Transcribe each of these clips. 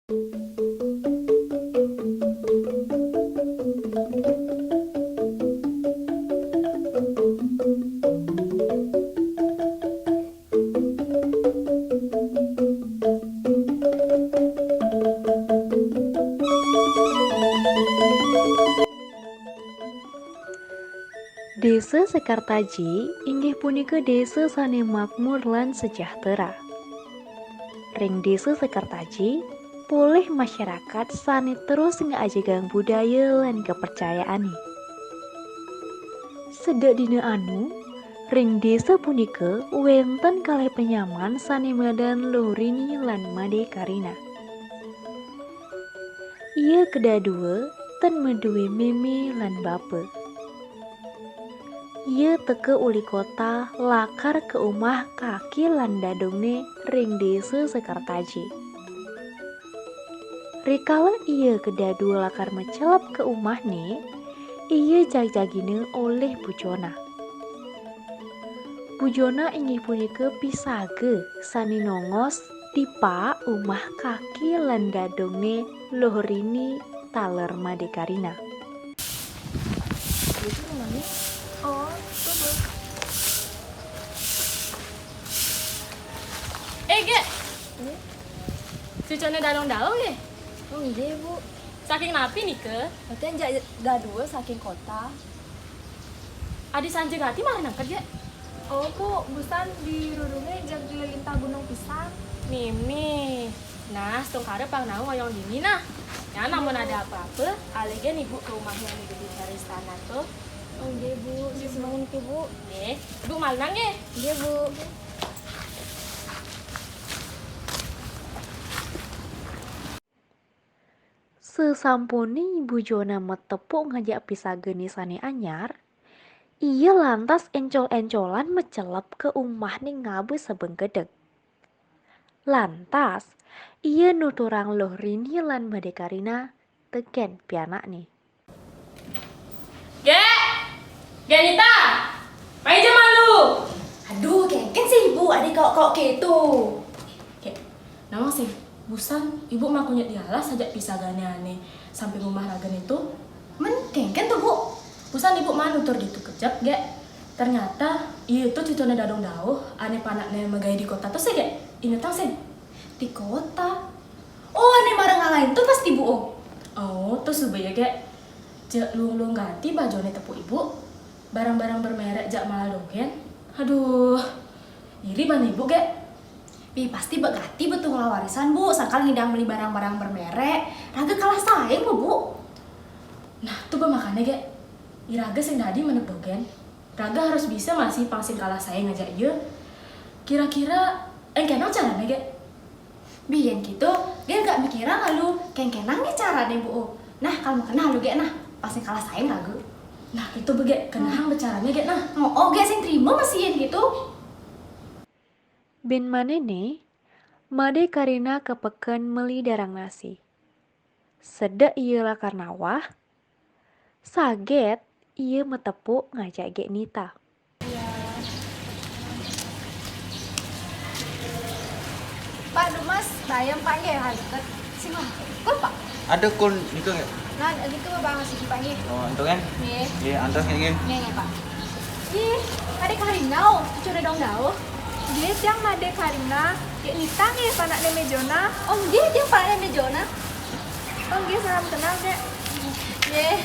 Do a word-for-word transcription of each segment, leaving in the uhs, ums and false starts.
Désa Sekartaji inggih punika désa sané makmur lan sejahtera. Ring Désa Sekartaji polih masyarakat sané terus ngajegang budaya lan kapercayaané. Sedek dina anu, ring désa punika wénten kalih panyaman sané madan Luh Rini lan Madé Karina. Ia kedadua tan madué mémé lan bapa. Ia teka uli kota lakar ka umah kaki lan dadungné ring Désa Sekartaji. Rikala ia kedadua lakar macelep ka umahné, ia jagjagina olih Bu Jona. Bu Jona inggih punika pisaga sané nongos tipak umah kaki lan dadungné Luh Rini taler Madé Karina. Itu rumahnya. Oh, coba. Eh, Gék. Hmm? Cucune Dalung Daung, nggih? Oh, nggih, Bu. Saking napi nika? Mboten, jak dadua saking kota. Adi sanja gati malih nengked, Gék? Oh, Bu, busan di rurunge jag lelintah gunung pisan. Mimih. Nah, setungkara pang nau ngoyong dini, nah. Ya, namun ada apa-apa, alih gén Ibu ke rumahnya anu gedé cari istana tuh. Oh, nggih, Bu. Sing semanten, Bu. Nggih. Ibu malinan, nggih? Nggih, Bu. Sasampuné Bu Jona matepuk ngajak pisagané sané anyar, ia lantas encol-encolan macelep ka umahné ngaba sabengkedeg. Lantas, ia nuturang Luh Rini lan Madé Karina tekén pianakné. Gék! Gék Nita! Mai ja malu! Aduh, kénkén sih Ibu, adi kok-kok kéto. Gék, nawang sih, busan Ibu makunyit dialah sajak pisagané ané sampai rumah raga né to. Men, kénkén to, Bu? Busan Ibu manutur ditu kejep, Gék. Ternyata, ia to cucune Dadong Dauh, ané panakné magaé di kota to sih, Gék. Ingetang sih. Di kota? Oh, ané marang ngalahin to pasti, Bu, oh. Oh, to suba ya, Gék. Jak luung-luung gati bajoné tepuk Ibu. Barang-barang bermerek jak mahal dogén. Aduh, iri bana Ibu, Gék. Pi, pasti bek gati betung warisan, Bu, sangkal ngidang meli barang-barang bermerek. Raga kalah saing, Bu. Nah, to ba makané, Gék. Iraga sing dadi menep dogén. Raga harus bisa masih pang sing kalah saing ajak ia. Kira-kira, éngkénang carané, Gék? Biyen gitu, Gék gak mikirang lalu, kéngkénang né carané, Bu. Nah, kalau mau kenal lu, Gék, nah, pasti kalah saing ragu. Nah, itu be, Gék, kenahang be carané, Gék, nah. Oh, oh, Gék sing trima masihin gitu. Bin manéné, Madé Karina ka peken meli darang nasi. Sedek ia lakar nawah, saget ia matepuk ngajak Gék Nita. Pak Dumas, bayam Pak nggih, ha, deket. Sing lah. Kul, Pak. Ada kul nika nggih? Nah, nika Bang siki Pak nggih. Oh, entuk kan? Nggih. Nggih, antos nggih. Nggih, nggih, Pak. Ih, Madé Karina, oh, cucune Dadong Dauh. Nggih, tiang Madé Karina. Gék Nita nggih, panakné Méjona. Oh, nggih, tiang panakné Méjona. Oh, nggih, salam kenal, Gék. Nggih.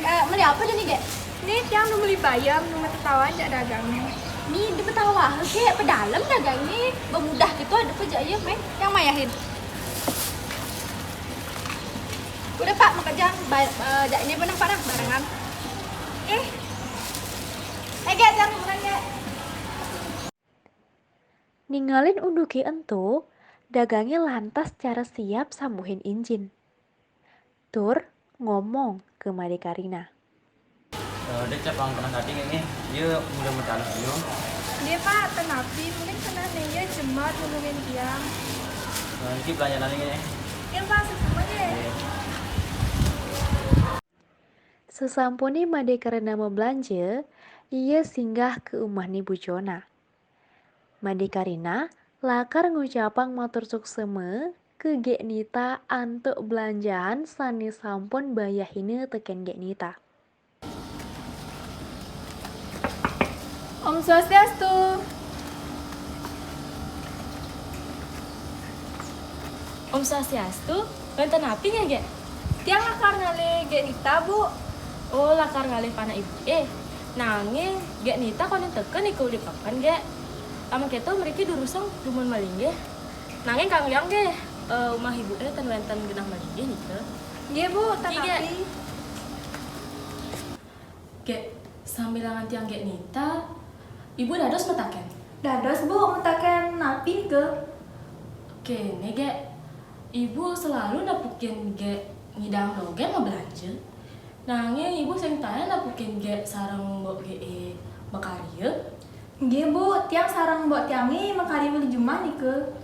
Eh, meli apa jani, Gék? Ni tiang nu meli bayam, nu matawahan jak dagangné. Ni, di matawahan, Gék, pedalem dagangné. Bemudah gitu, ada apa jak ia, meh. Tiang mayahin. Udah, Pak, makejang. Ba-, eh, jak ini benang, Pak, nah, barengan. Eh. Eh, Gék, tiang liburan, Gék. Ningalin unduké ento, dagangé lantas cara siap sambuhin injin. Tur ngomong ka Madé Karina. Eh, Dék, cak pang kenah gati nggih, nggih. Ia mulai matalu dulu. Nggih, Pak, ten napi, mungkin kenah né ia jemat nulungin tiang. Eh, niki belanjanané nggih. Nggih, Pak, suksma nggih. Nggih. Sasampuné Madé Karina mablanja, ia singgah ka umahné Bu Jona. Madé Karina lakar ngucapang matur suksma, ke Gék Nita antuk belanjaan sané sampun bayahina tekén Gék Nita. Om Swastiastu. Om Swastiastu, wénten napi nggih, Gék? Tiang lakar ngalih Gék Nita, Bu. Oh, lakar ngalih panak Ibu. Eh, nanging Gék Nita koné teka nika uli peken, Gék. Lamun kéto mriki durusang dumun malinggih. Nanging kanggiang nggih, eh, umah Ibuné ten wénten genah malinggih nika. Nggih, Bu, ten napi. Gék, samilangan tiang Gék Nita, Ibu dados mataken? Dados, Bu, mataken napi nika? Kéné, Gék. Ibu selalu nepukin Gék ngidang dogén mabelanja. Nanging Ibu sing taén nepukin Gék sareng mbok Géké makarya? Nggih, Bu, tiang sareng mbok tiangé makarya uli jumah nika.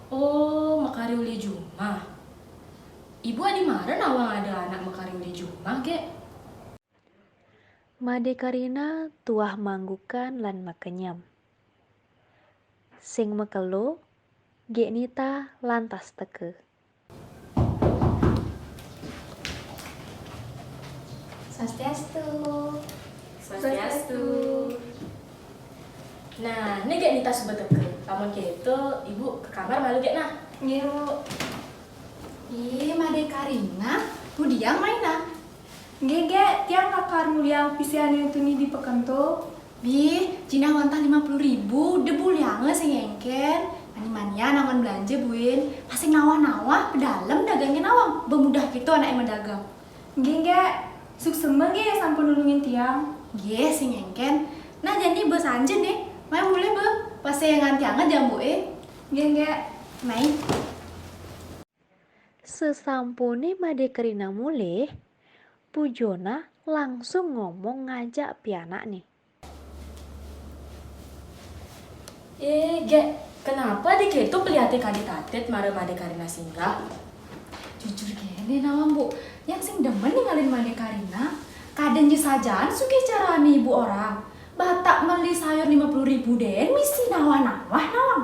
Oh, makarya uli jumah. Ibu adi mara nawang ada anak makarya uli jumah, Gék? Madé Karina tuah manggukan lan makenyem. Sing makelo, Gék Nita lantas teka. Swastiastu. Swastiastu. Nah, né Gék Nita suba teka. Lamun kéto, Ibu ke kamar malu, Gék, nah. Nggih, Bu. Ih, Madé Karina, nu diang main, nah? Nggih, Gék, tiang lakar nguliang pisihané tuni di peken to. Bih, jinah wantah lima puluh ribu, da bulianga sing éngkén. Mani-manian anggon belanja, buin. Masing nawah-nawah, pedalem dagangé nawang. Ba mudah kéto anaké madagang. Nggih, Gék. Suksma, Gék, sampun nulungin tiang. Nggih, sing éngkén. Nah, jani ba sanja, né. Mai mulih, ba. Pas nganti anget jambuké. Nggih, Gék. Mai. Sasampuné Madé Karina mulih, Bu Jona langsung ngomong ngajak pianakné. Eh, Gék, kenapa adi kéto pelihaté kadi tatit mara Madé Karina singgah? Jujur kéné nawang, Bu, yang sing demen ningalin Madé Karina, kadén ja sajaan sugih carané ibu orang. Batak meli sayur lima puluh ribu dén misi nawah-nawah nawang.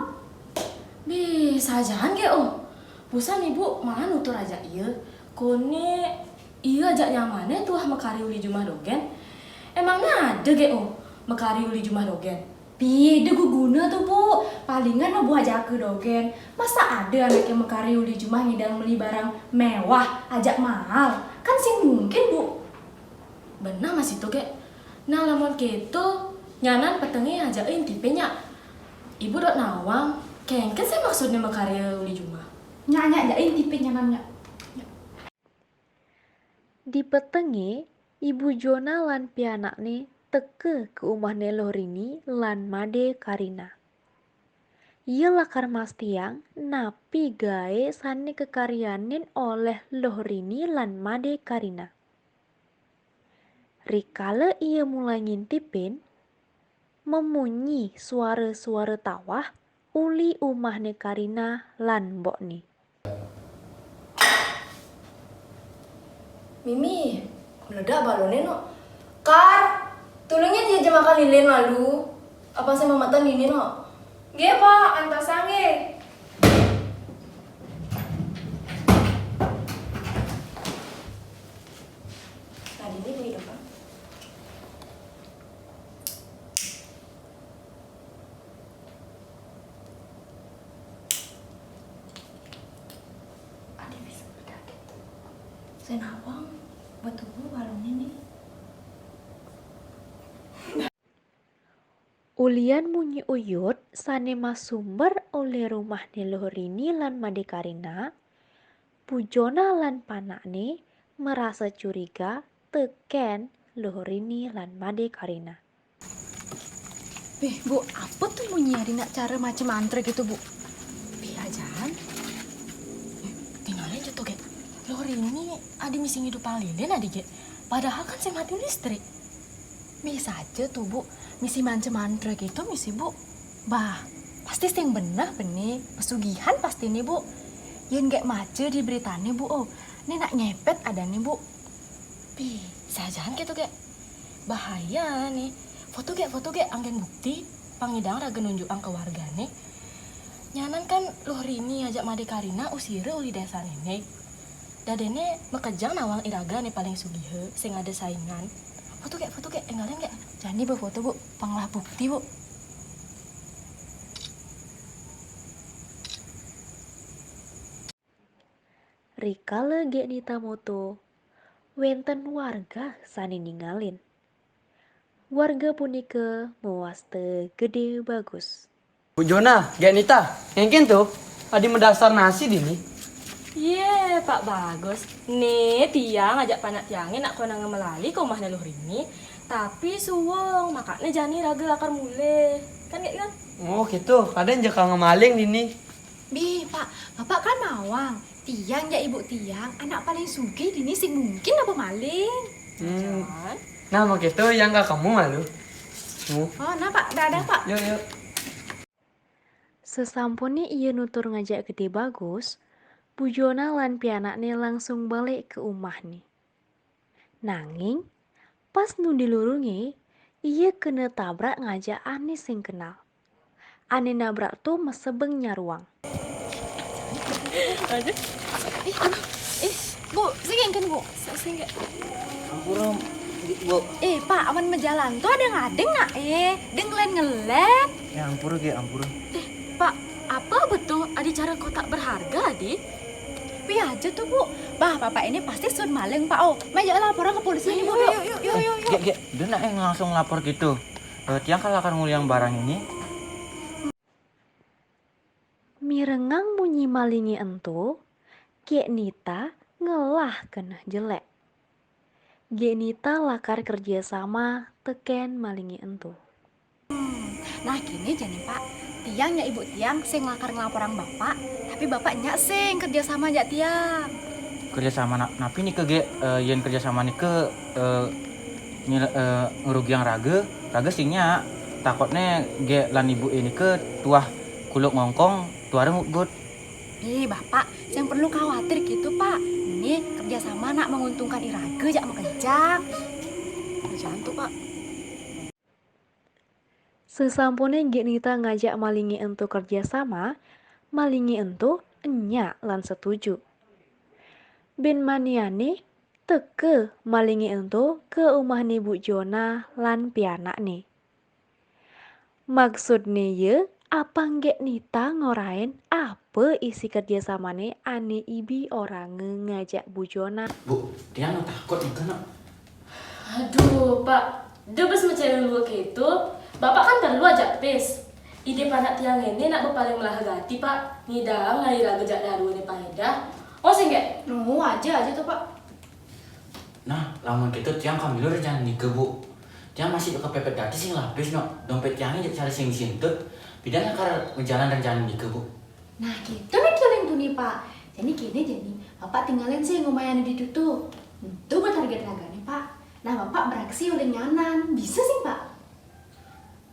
Bih, sajaan, Gék, oh. Busan Ibu malah nutur ajak ia. Koné ia ajak nyamané tuah makarya uli jumah dogén. Emangnya ada, Gék, oh, makarya uli jumah dogén? Bih, da guguna to, Bu. Palingan mah buah jaka dogén. Masa ada anaké makarya uli jumah ngidang meli barang méwah, ajak mahal? Kan sing mungkin, Bu. Beneh masih to, Gék. Nah, lamun kéto, nyanan petengé ajak intipin nya. Ibu dot nawang, kéngkén sih maksudné makarya uli jumah. Nya, nya, ajak intipin nyanan nya. Di petengé, Ibu Jona lan pianakné teka ka umahné Luh Rini lan Madé Karina. Ia lakar mastiang napi gaé sané kakaryanin olih Luh Rini lan Madé Karina. Rikala ia mulai ngintipin, mamunyi suara-suara tawah uli umahné Karina lan mbokné. Mimi, meledak balonné, no. Kar, tulungin dia jemakan lilin malu. Apa saya memetan ini, no? Nggih, Pak, antasang nggih. Tadi ini beli apa? Ada bisa berdaging. Saya nawang, betul balonné nih. Ulian munyi uyut sané masumber olih rumahné Luh Rini lan Madé Karina, Bu Jona lan panakné marasa curiga tekén Luh Rini lan Madé Karina. Bih, Bu, apa to munyi adi nak cara maca mantra gitu, Bu? Bih, ajaan. Eh, tingalin to, Gék. Luh Rini adi misi ngidupang lilin adi, Gék. Padahal kan sing mati listrik. Bih saja to, Bu, misi maca mantra gitu misi, Bu. Bah, pasti sing beneh bené, pesugihan pastiné, Bu. Yén Gék maca di beritané, Bu, oh, né nak nyepet adané, Bu. Bih, sajaan gitu, Gék. Bahaya né. Foto, Gék, foto, Gék, anggén bukti. Pang ngidang raga nunjukang ka wargané. Nyanan kan Luh Rini ajak Made Karina usira uli desa nene. Dadene makejang nawang iraga ane paling sugiha, sing ada saingan. Foto kek, foto kek, enggalin kek. Jani befoto, Bu, pang ngelah bukti, Bu. Rikala Gek Nita moto, wenten warga sane ningalin. Warga punika mawasta Gede Bagus. Bu Jona, Gek Nita, ngengken to, adi madasar nasi dini. Ye, Pak Bagus. Ne, tiang ajak panak tiange nak konang melali ke umahne Luh Rini, tapi suwung, makane jani raga lakar mulih. Kan, Gek, kan? Oh, gitu. Kadang jeka ngemaling dini. Bih, Pak, Bapak kan nawang. Tiang jak ibu tiang, anak paling sugih dini sing mungkin apa maling. Hmm. Nah, begitu yang kakakmu malu. Oh, nah, Pak, dadah, Pak. Yuk, yuk. Sesampune iya nutur ngajak Gede Bagus, Bu Jona lan pianakne langsung balik ke umahne. Nanging, pas nu di lurunge, iya kena tabrak ngajak ane sing kenal. Ane nabrak to mesebeng nyaruang. Aduh. Ih, aduh. Ih, Bu, sing ngengken, Bu. Sing, sing, Gek. Ampura, Bu. Eh, Pak, amun majalan to ada ngadeng nak, eh? Deng ngelet-ngelet. Ya, ampura, Gek, ampura. Eh, Pak, apa betul ada cara kotak berharga, adi? Piye aja tuh, Bu? Bah, Bapak ini pasti suud maling, Pak. Oh, meh, yuk laporan ke polisi ini, Bu. Yuk, yuk, yuk, yuk, yuk. Gek, Gek, dia nak yang langsung lapor gitu. Eh, tiang kan lakar nguliang barang ini. Mirengang munyi malinge ento, Gek Nita ngelah keneh jelek. Gek Nita lakar kerja sama teken malinge ento. Hmm, nah, kene jani, Pak. Tiang ya ibu tiang sing lakar ngelaporang Bapak, tapi Bapak nyak sing kerja sama jak tiang. Kerja sama na-, napi nika, Gek? Eh, yen kerja sama nika, eh, ngil-, eh, ngerugiang raga, raga sing nyak. Takutne Gek lan ibu nika tuah kuluk ngongkong, tuara ngugut. Ih, Bapak, sing perlu khawatir gitu, Pak. Ini kerja sama nak menguntungkan iraga jak makejang. Jangan tuh, Pak. Sesampune Gek Nita ngajak malinge ento kerja sama, malinge ento enyak lan setuju. Ben maniane teka malinge ento ke umahne Bu Jona lan pianakne. Maksudne ya, apang Gek Nita ngorain apa isi kerja samane ane ibi oranga ngajak Bu Jona. Bu, tiang takut nika, nak. Aduh, Pak. Dah bes macam lulu gitu. Bapak kan perlu aja pis. Ide panak tiang ini nak bepaling melaha gati, Pak. Ngidang ngai raga jak daru ini paedah. Oh, sing, Gek? Oh, aja, aja tuh, Pak. Nah, lamun gitu tiang kamilu rencana nika, Bu. Tiang masih kepepet gati sing lapis, no. Dompet tiangnya cari sing sintut. Pidan lakar ngejalan rencana nika, Bu. Nah, gitu nih, Kiling tuni, Pak. Jadi gini, jadi Bapak tinggalin sih ngomai anu di tutu. Itu buat harga ragane, Pak. Nah, Bapak beraksi oleh nyanan. Bisa sih, Pak.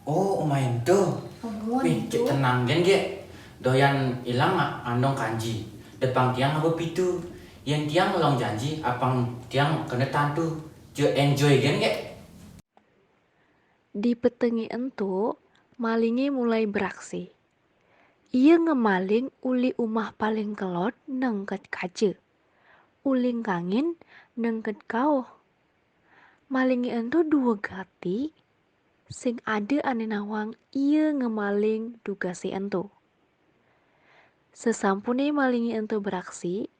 Oh, omahe ento. Omahe ento. Wih, cek tenang gen, Gek. Doyan ilang, ah, andong kanji. Depang tiang apa pitu. Yen tiang ngelong janji, apang tiang kena tantu. Cek enjoy gen, Gek. Di petenge ento, malinge mulai beraksi. Iya ngemaling uli umah paling kelod nengket kaja. Uling kangin nengket kauh. Malinge ento dua gati, sing ada ane nawang iya ngemaling dugase ento. Sesampune malinge ento beraksi,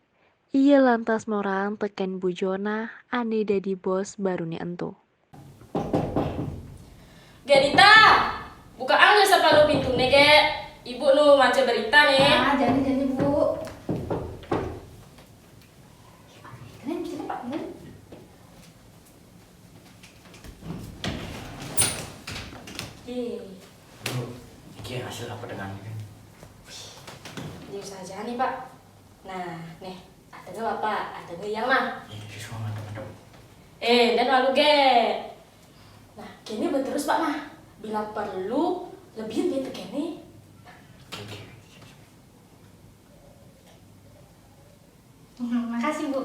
iya lantas morang teken Bu Jona ane dadi bos barune ento. Gek Nita, bukaan lu sapalu pintune, Gek. Ibu nu maca berita nih. Ah, jani, jani, Bu. Kalian bisa, Pak, Bu? Ye. Bu, iki hasil apa dengan ini? Ini usaha aja nih, Pak. Nah, nih, atenge Bapak, atenge Yang mah. Ini siswa mantap, mantap. Eh, dan lalu, Gek. Nah, kene beterus, Pak, nah. Bila perlu, lebih dia tekene. Oke, oke. Makasih, Bu.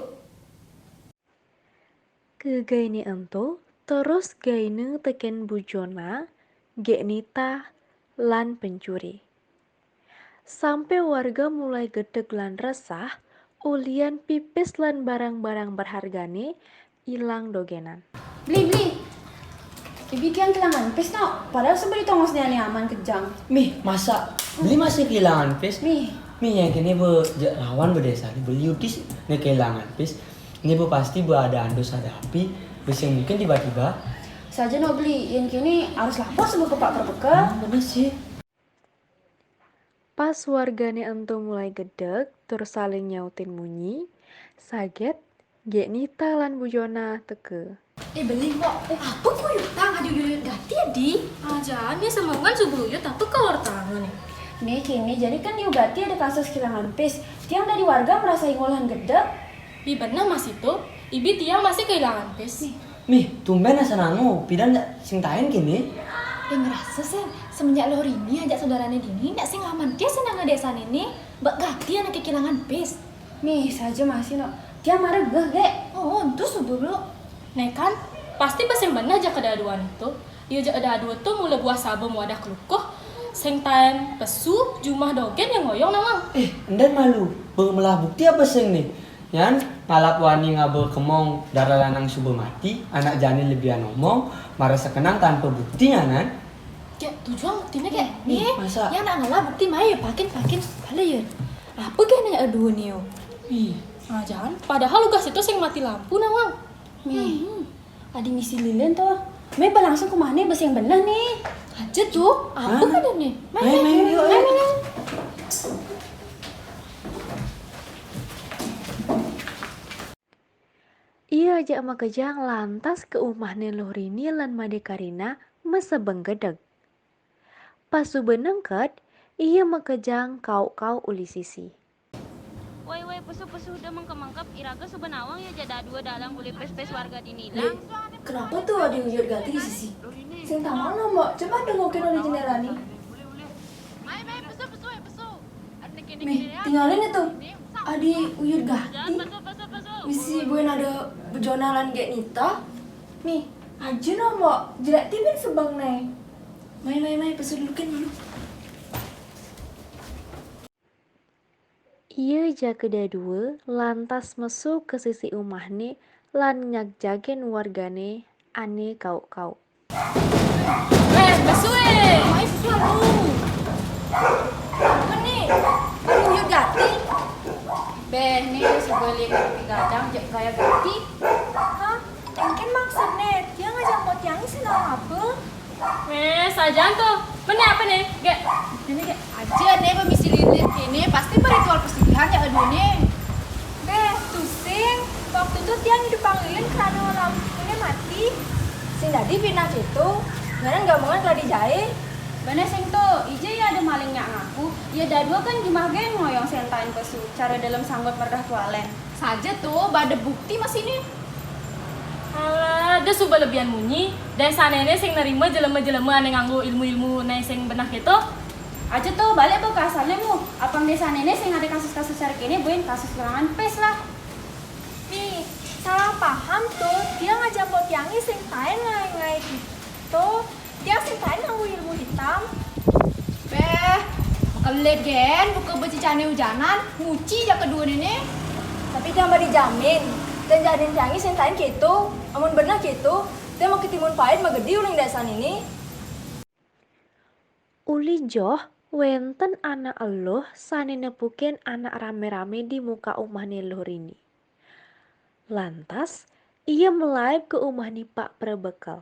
Kegaene ento terus gaene teken Bu Jona, Gek Nita, lan pencuri. Sampe warga mulai gedeg lan resah, ulian pipis lan barang-barang berhargane ilang dogenan. Beli, beli. Ibi tiang kehilangan pis no. Padahal sebeli tongos ni ane aman kejang. Mih, masa beli masih kehilangan pis? Mih. Mih, yang kini be je rawan bedesa ni beli utis ne kehilangan pis. Ini be pasti be ada andus ada api, be sing mungkin tiba-tiba. Saja no beli, yang kini harus lapor sebelum kepak perbekel. Bener sih. Pas wargane ento mulai gedeg tur saling nyautin munyi, saget Gek Nita lan Bu Jona teke. Eh beli kok, eh apa ku yutang ada yuyut gati di? Ajaan ya semengan subuh yuyut apa ke wartangan ni? Nih kini jadi kan di Ugati ada kasus kehilangan pis. Tiang dari warga merasa ingol lan gedeg. Bi bener masih tu, ibi tiang masih kehilangan pis. Mih, tumben asa nangu, pidan ndak sing tain kini. Eh ngerasa sih, semenjak Loh Rini ajak saudarane dini ndak sing laman dia senang desa ini. Bak gati anak kehilangan pis. Mih saja masih no. Tiang marah geh gek. Oh, entu subuh bro. Nih kan, pasti pas yang bener aja kedaduan itu. Iya aja ada dua tu mula buah sabem wadah kelukuh. Sing tain pesu jumah dogen yang ngoyong nawang. Eh, enden malu. Baru melah bukti apa sing nih? Yan, ngalap wani ngaba kemong darah lanang suba mati, anak jani lebihan omong, marah sekenang tanpa bukti nganan. Kek tujuan buktinya kek Nih, nih. masa? Ya nak ngalah bukti mai ya pakin pakin kepala ya. Apa kek nanya dua ni yo? Ih, Ah, jangan. Padahal ugas itu sing mati lampu nawang. Mih. Adi misi lilin tu. Meh balangsung ke mana bes yang benar nih. Aja tu, apa Hah? Kada nih? Mai, mai, yuk, Mai, yuk. mai. Iya aja makejang lantas ke umahne Loh Rini lan Made Karina mesebeng gedeg. Pas suba nengket, iya makejang kauk-kauk uli sisi. Woi woi pesu pesu udah mengkep-mengkep iraga suba nawang ya jada dua dalang uli pes-pes warga dini lang. Kenapa tuh ada uyut gati di sisi? Sing taman no mbok, coba dengokin oleh jendela nih. Mai mai pesu pesu eh pesu. Ada kini Meh, tinggalin itu. Adi uyut gati. Misi buin ada bejonalan gek nita. Mih, aja no mbok, jelek tibin sebang nih. Mai mai mai pesu dulukin dulu. Iya ja kedadua lantas mesu ke sisi umahne lan nyagjagen wargane ane kauk-kauk. Eh, besue. Mai susu aduh. Apa nih? Aduh, uyut gati. Beh, ni sebalik kopi gadang je gaya gati. Hah? Mungkin maksudnya dia ngajak mau tiang senang apa? Eh, sajaan tu. Mana apa ni? Gek. Ini gek. Aja ni pemisi lilin ini pasti beritual persigihan ya aduh ni. Beh, tusing. Waktu tu tiang hidup panglilin kerana lampune mati. Sing dadi pindah ketu, ngaran gamongan keladi jae. Bane sing tu, ija ya ada maling nyak ngaku, ya dadua kan jumah geng ngoyong sentain pesu, cara dalam sanggot merdah tualen. Saja tu, bada bukti masih ni. Alah, dah suba lebihan munyi. Desa nene sing nerima jelema-jelema ane nganggo ilmu-ilmu ne sing benah ketu. Aja tu, balik ke asal mu. Apang desa nene sing ada kasus-kasus cara kene buin kasus kehilangan pes lah. Nih, salah paham tu, dia ngajak mbok tiangi sing tain ngai-ngai gitu. Tiang sing tain nganggo ilmu hitam. Beh, kelit gen, buka becicane hujanan, nguci ja kedua nene. Tapi tiang badi jamin, dan jadin tiangi sing tain gitu. Amun bener gitu, tiang mau ketimun pahit magedi uling desa nene. Uli joh wenten anak eluh sane nepukin anak rame-rame di muka umahne Luh Rini. Lantas, ia melaib ke umahne Pak Prebekel.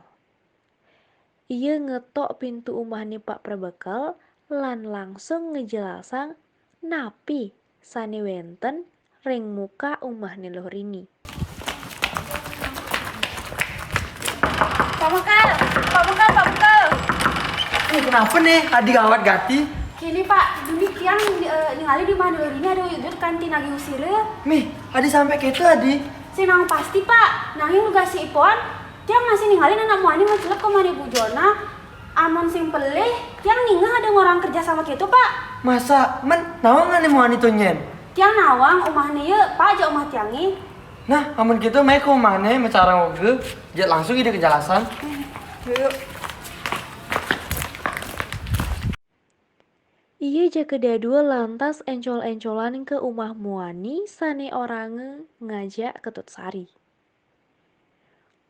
Ia ngetok pintu umahne Pak Prebekel lan langsung ngejelasang napi sane wenten ring muka umahne Luh Rini. Pak Bekal, Pak Bekal, Pak Bekal. Ini kenapa nih? Adi gawat gati. Kini Pak, demi tiang eh, ningali di mana ini ada wujud kanti nagi usire. Mih, Adi sampai ketu Adi. Sing nang pasti Pak, nanging nugasi ipuan, tiang masih ningali anak muani mencelep ke mana Bu Jona. Amun sing pelih, tiang ningeh ada ngorang kerja sama gitu Pak. Masa men nawang ane muani tu nyen? Tiang nawang umahne ye, Pak aja umah tiangi. Nah, amun gitu mai ke umahne mecarang oge, je langsung ide kejelasan. Yuk. Iya ja kadadua lantas encol-encolan ka umah muani sane oranga ngajak Ketut Sari.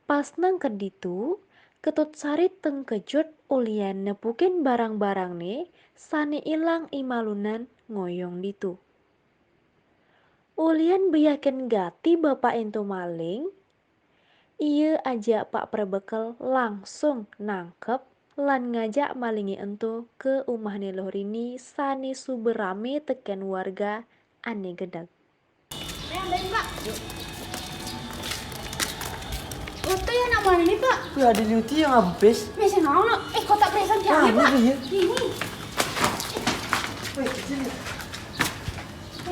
Pas nang keditu, Ketut Sari tengkejut ulian nepukin barang-barangne sane ilang imalunan ngoyong ditu. Ulian beyakin gati bapak ento maling, iya ajak Pak Perbekel langsung nangkep lan ngajak malinge ento ke umahne Luh Rini sane suba rame teken warga ane gedeg. Ayo, ambilin, Pak. Yuk. Foto ya anak maling ini, Pak. Wih, ada liuti yang habis. Bisa mau lo? Eh, kotak perhiasan Nah, tiangnya, Pak. Ini dia. Ini. Wih, kecil ya.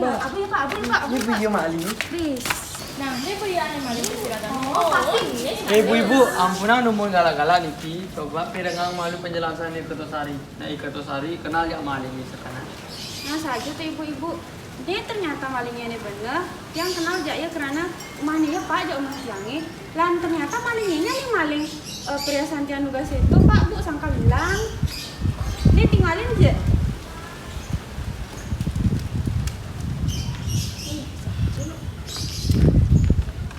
Ayo, apa ya, Pak? Apa ya, Pak? Apa Ini ya, Pak? Video maling. Bis. Nah, ini video anak maling, silakan. Oh, pasti ini. Eh, ibu-ibu, ampunang numun galak-galak niki. Coba pirengang malu penjelasan ni Ketut Sari. Nah, Ketut Sari kenal jak maling ni sekarang. Nah, saja tuh ibu-ibu. Ini ternyata malingnya ini bener. Tiang kenal jak ya karena umahnya ya Pak jak umah tiangnya. Lan ternyata malingnya ini maling eh, perhiasan tiang duga situ Pak Bu sangka bilang. Ini tinggalin aja.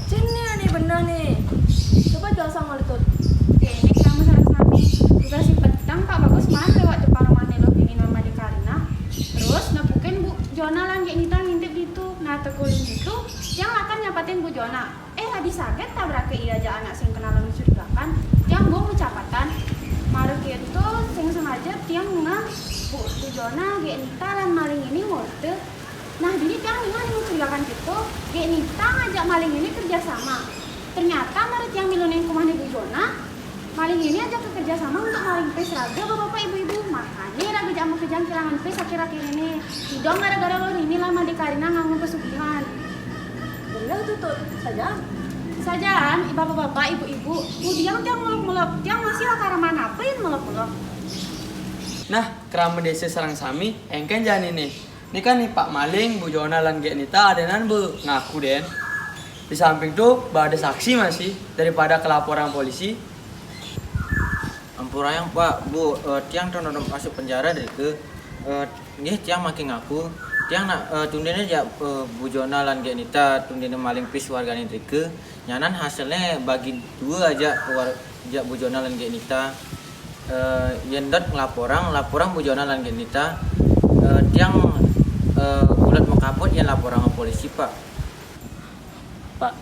Cin nih aneh bener nih. Coba jelasang malu Tut. Ini sama sareng sami. Duga si petang Pak Bagus main lewat depan rumahnya Luh Rini lan Made Karina. Terus nepukin Bu Jona lan Gek Nita ngintip ditu. Nah, teka ulih ditu, tiang lakar nyapatin Bu Jona. Eh, adi saget tabrake ia jak anak sing kenal lan mencurigakan. Tiang bung macapatan. Mara keto sing sengaja tiang ngeh Bu, Bu Jona, Gek Nita lan maling ini ngorte. Nah, dini tiang ningeh ane mencurigakan keto, Gek Nita ngajak maling ini kerja sama. Ternyata mara tiang milunin ke umahne Bu Jona, maling ini ajak kerja sama untuk maling pis raga bapak ibu-ibu. Makanya raga jak makejang kilangan pis akhir-akhir ini. Idong gara-gara Luh Rini lan Made Karina nganggu pesugihan. Bener tuh, Tut. Sajaan. Sajaan, bapak-bapak, ibu-ibu, budiang tiang melok-melok, tiang masih lakar manapa yen melok-melok. Nah, krama desa sareng sami, engken jani nih. Nika nih Pak Maling, Bu Jona lan Gek Nita adenan be ngaku den. Di samping tuh, be ada saksi masih daripada kelaporan polisi. Ampurayang Pak, Bu, eh, tiang tong masuk penjara drike. Eh, nggih tiang makin ngaku. Tiang nak eh, tundene jak eh, Bu Jona lan Gek Nita tundene maling pis wargane drike. Nyanan hasilnya bagi dua aja war, jak Bu Jona lan Gek Nita. Eh, yen dot ngelaporang, laporang Bu Jona lan Gek Nita. Eh, tiang eh, bulat mekaput yen laporang ke polisi Pak. Pak,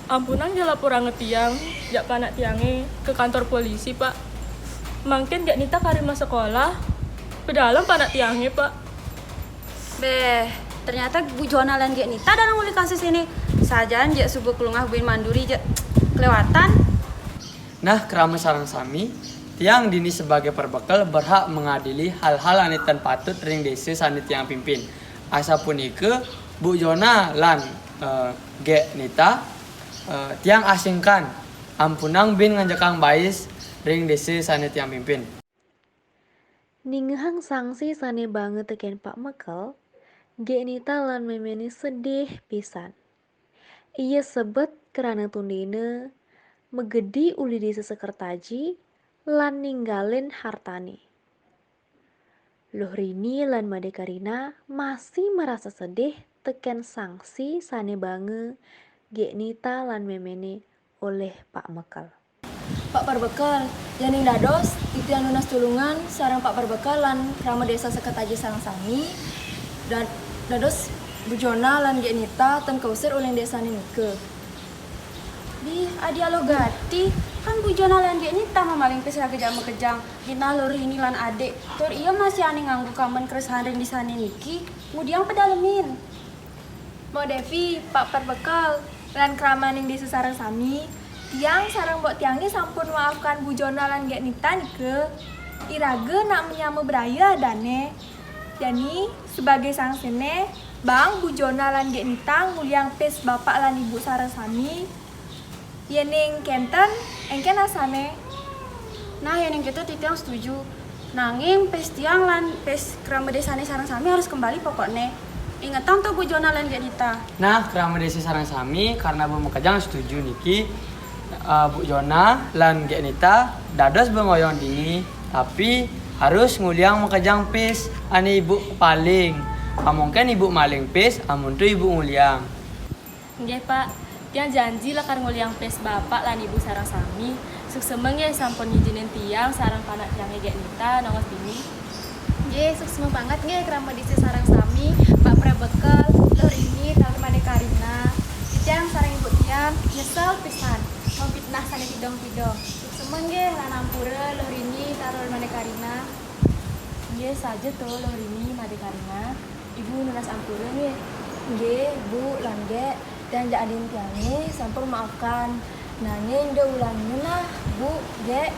ampunang ja laporanga tiang, jak panak tiange ke kantor polisi, Pak. Mangkin Gek Nita kari masekolah, pedalem panak tiange, Pak. Beh, ternyata Bu Jona lan Gek Nita dalam uli kasus ini. Sajaan jak suba kelungah buin manduri jak kelewatan. Nah, krama sareng sami, tiang dini sebagai perbekel berhak mengadili hal-hal ane ten patut ring desa sane tiang pimpin. Asapunika, Bu Jona lan eh, Gek Nita, eh, tiang asingkan ampunang bin nganjekang bais ring desa sane tiang pimpin. Ningehang sangsi sane banga teken Pak Mekel, Gek Nita lan memene sedih pisan. Iya sebet krana tundena magedi uli desa Sekertaji lan ninggalin hartane. Luh Rini lan Made Karina masih marasa sedih teken sangsi sane banga Gek Nita lan memene olih Pak Mekel. Pak Perbekel, yening dados, titiang nunas tulungan sareng Pak Perbekel lan krama desa Sekertaji sareng sami, dad, dados Bu Jona lan Gek Nita ten kausir uling desane nika. Bih, adi aluh gati, kan Bu Jona lan Gek Nita mamaling pis raga jak makejang, fitnah Luh Rini lan adik, tur ia masih ane nganggu kamen keresahan ring desane niki, ngudiang pedalemin. Mbok Devi, Pak Perbekel, lan kramaning desa sareng sami, tiang sareng mbok tiange sampun maafkan Bu Jona lan Gek Nita nika. Iraga nak menyama braya adane. Jani, sebagai sangsine, bang Bu Jona lan Gek Nita nguliang pis bapak lan ibu sareng sami. Yening kenten, engken asane. Nah, yening keto titiang setuju. Nanging pis tiang lan pis krama desane sareng sami harus kembali pokokne. Ingetang to Bu Jona lan Gek Nita. Nah, krama desa sareng sami karena be makejang setuju niki, eh, Bu Jona lan Gek Nita dados be ngoyong dini, tapi Harus nguliang makejang pis ane ibu paling. Amongken ibu maling pis, amun tu ibu nguliang. Nggih, Pak. Tiang janji lakar nguliang pis Bapak lan Ibu sareng sami. Suksema nggih sampun ngijinin tiang sareng panak tiange Gek Nita nongos dini. Nggih, suksema banget nggih krama dise sareng sami, Pak Prebekel, Luh Rini, Taur Made Karina. Titiang sareng ibu tiang nyesel pisan memfitnah sane tidong-tidong. Suksema nggih lan ampura Luh Rini, Taur Made Karina. Nggih, saja to Luh Rini Made Karina. Ibu nunas ampura nggih. Nggih, Bu lan Gek, tiang jak adin tiange sampun maafkan. Nanging dak ulangne nah, Bu, Gek.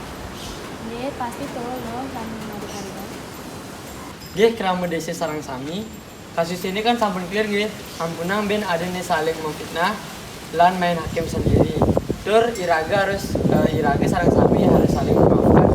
Nggih, pasti to Luh lan Made Karina. Nggih, krama dise sareng sami. Kasus ini kan sampun clear nggih. Ampunang ben adene saling memfitnah lan main hakim sendiri. Tur iraga harus eh, iraga sareng sami harus saling memaafkan.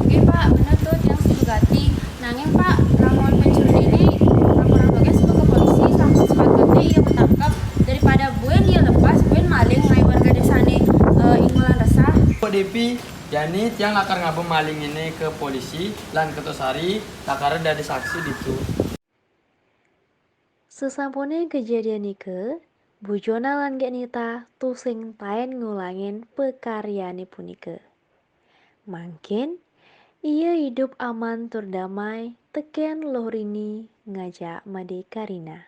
Nggih, Pak, bener to, tiang setuju gati. Nanging, Pak, lamun pencuri ini laporan bagas ke polisi, sampun sepatutnya ia ketangkep. Daripada buin ia lepas, buin maling ngae warga desane eh, ingulan resah. Pak Depi, jani tiang lakar ngaba maling ini ke polisi lan ketosari lakar dadi saksi ditu. Sesampune kejadian nika, Bu Jona lan Gek Nita tusing taen ngulangin pekaryane punika. Mangkin, iya idup aman tur damai teken Luh Rini ngajak Made Karina.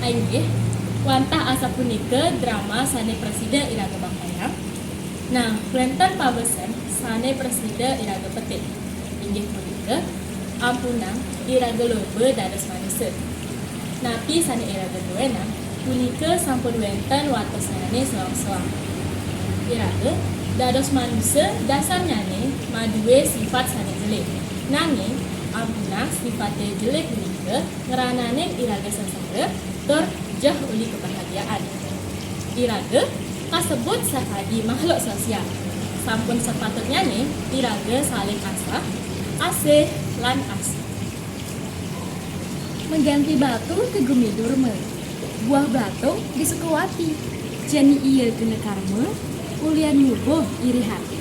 Inggih, wantah asapunika drama sane prasida iraga bampayang. Nah, wenten pamesen sane prasida iraga petik. Inggih punika, ampunang iraga loba dados manusa. Napi sane iraga duenang, punika sampun wenten watosnyane soang-soang. Iraga dados manusa dasarnyane madue sifat sane jelek. Nanging, ampunang sifate jelek punika ngrananing iraga sengsara tur jeh uli kebahagiaan. Iraga kasebut sakadi makhluk sosial. Sampun sepatutnyane iraga saling asah, asih, lan asih. Mengganti batu ke gumi durma, buah batu di Sukawati. Jani iya kena karma, ulian nyubuh iri hati.